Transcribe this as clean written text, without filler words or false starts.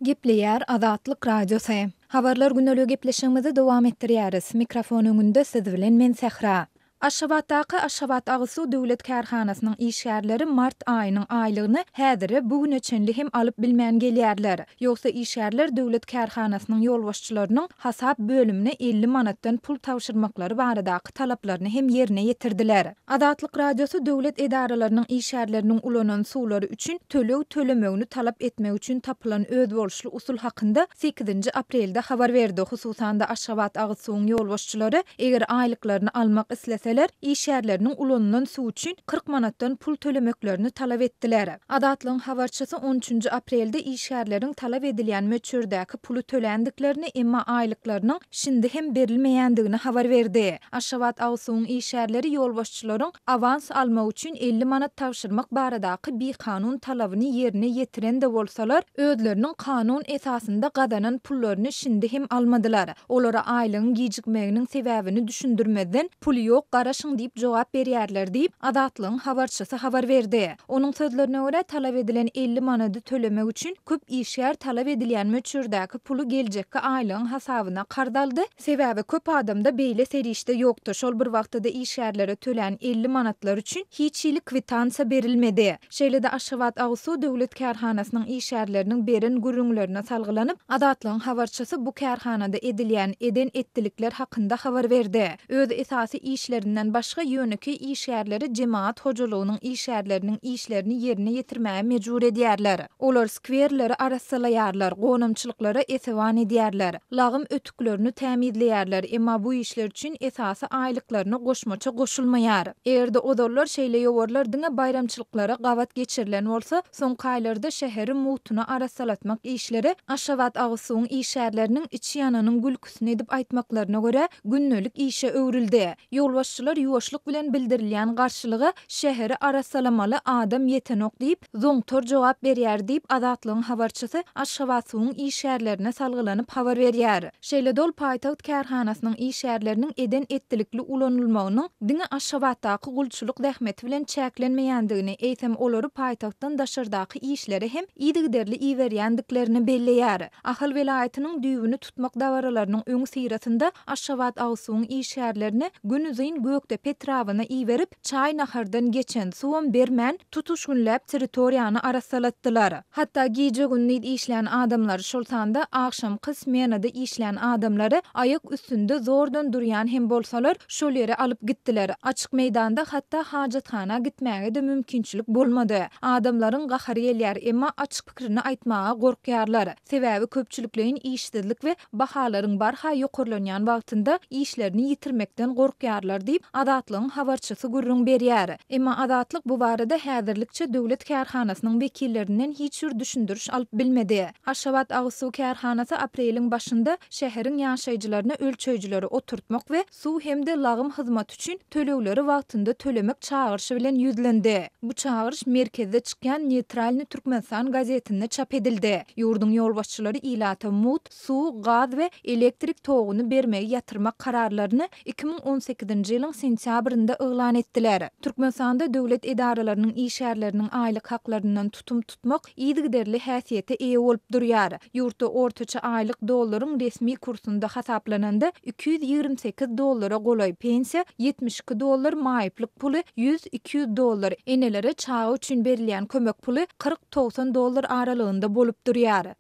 Gepleýär Azatlyk Radiosy. Habarlar güneligi gepleşigimizi dowam etdirýäris. Mikrofon öňünde siz bilen men Sähra. Aşgabatdaky Aşgabat agyz suw döwlet kärhanasynyň işgärleri mart aýynyň aýlygyny häzire bu güne çenli hem alyp bilmän gelýärler. Ýogsa işgärler döwlet kärhanasynyň ýolbaşçylarynyň hasap bölümine 50 manatdan pul tabşyrmaklary baradaky talaplaryny hem ýerine ýetirdiler. Azatlyk Radiosy döwlet edaralarynyň işgärleriniň ulanan suwlary üçin töleg tölemegini talap etmek üçin tapylan özboluşly usul hakynda sekizinji aprelde habar berdi. Hususan-da, Aşgabat agyz suwuň ýolbaşçylary eger aýlyklaryny almak isleseler, işgärleriniň ulanylan suw üçin 40 manatdan pul tölemeklerini talap etdiler. Azatlygyň habarçysy on üçünji aprelde işgärleriň talap edilýän möçberdäki puly töländiklerini, emma aýlyklarynyň şindi hem berilmeýändigini habar berdi. Aşgabat agyzsuwyň işgärleri ýolbaşçylaryň awans almak üçin 50 manat tabşyrmak baradaky bikanun talabyny ýerine ýetiren-de bolsalar, özleriniň kanun esasynda gazanan pullaryny şindi hem almadylar. Olara aýlygyň gijikmeginiň sebäbini düşündirmezden, pul ýok, garaşyň diýip jogap berýärler diýip, Azatlygyň habarçysy habar berdi. Onuň sözlerine görä, talap edilen 50 manady tölemek üçin köp işgär talap edilýän möçberdäki puly geljekki aýlygyň hasabyna karz aldy, sebäbi köp adamda beýle serişde ýokdy, şol bir wagtda-da işgärlere tölän 50 manatlary üçin hiç hili kwitansiýa berilmedi. Şeýle-de Aşgabat agyzsuw döwlet kärhanasynyň işgärleriniň beren gürrüňlerine salgylanyp, Azatlygyň habarçysy bu kärhanada edilýän eden-etdilikler hakynda habar berdi. Öz esasy işlerinden başga ýönekeý işgärleri jemagat hojalygynyň işgärleriniň işlerini ýerine ýetirmäge mejbur edýärler. Olar skwerleri arassalaýarlar, gonamçylyklara esewan edýärler, lagym ötüklerini tämizleýärler, emma bu işler üçin esasy aýlyklaryna goşmaça goşulmaýar. Eger-de ozallar şeýle ýowarlar diňe baýramçylyklara gabat geçirilen bolsa, soňky aýlarda şäheri mugtuna arassalatmak işleri Aşgabat agyzsuwyň işgärleriniň içi ýananyň gülküsini edip aýtmaklaryna görä, gündelik işe öwrüldi. Ýolbaşçylar ýuwaşlyk bilen bildirilýän garşylyga şäheri arassalamaly adam ýetenok diýip, zoňtar jogap berýär diýip, Azatlygyň habarçysy Aşgabatsuwyň işgärlerine salgylanyp habar berýär. Şeýle-de ol paýtagt kärhanasynyň işgärleriniň eden-etdilikli ulanylmagynyň diňe Aşgabatdaky gulçulyk zähmeti bilen çäklenmeýändigini, eýsem olary paýtagtdan daşardaky işlere hem yzygiderli iberýändiklerini belleýär. Ahal welaýatynyň düýbüni tutmak dabaralarynyň öňüsyrasynda Aşgabat-Agyzsuwyň işgärlerini günuzyn Gökdepe etrabyna iberip, çaý-nahardan geçen, suwam bermän, tutuş günläp territoriýany arassalatdylar. Hatda gije-gündiz işlän adamlary, şol sanda agşamky smenada işlän adamlary aýak üstünde zordan durýan hem bolsalar, şol ýere alyp gitdiler. Açyk meýdanda hatda hajathana gitmäge-de mümkinçilik bolmady. Adamlaryň gahary gelýär, emma açyk pikirini aýtmaga gorkýarlar. Sebäbi köpçülikleýin işsizlik we bahalaryň barha ýokarlanýan wagtynda işlerini ýitirmekden gorkýarlar diýip, Azatlygyň habarçysy gürrüň berýär. Emma Azatlyk bu barada häzirlikçe döwlet kärhanasynyň wekillerinden hiç bir düşündiriş alyp bilmedi. Aşgabat agyz suw kärhanasy apreliň başynda şäheriň ýaşaýjylaryna ölçeýjileri oturtmak we suw hem-de lagym hyzmaty üçin tölegleri wagtynda tölemek çagyryşy bilen ýüzlendi. Bu çagyryş merkezde çykýan Neýtralnyý Türkmenistan gazetinde çap edildi. Ýurduň ýolbaşçylary ilata mugt suw, gaz we elektrik toguny bermegi ýatyrmak kararlaryny 2018-nji ýylyň sentýabrynda yglan etdiler. Türkmenistanda döwlet edaralarynyň işgärleriniň aýlyk haklaryndan tutum tutmak yzygiderli häsiýete eýe bolup durýar. Ýurtda ortaça aýlyk dollaryň resmi kursunda hasaplananda 228 dollara golaý, pensiýa, 72 dollar, maýyplyk puly, 100-200 dollar, enelere çaga üçin berilýän kömek puly 40-90 dollar aralygynda bolup durýar.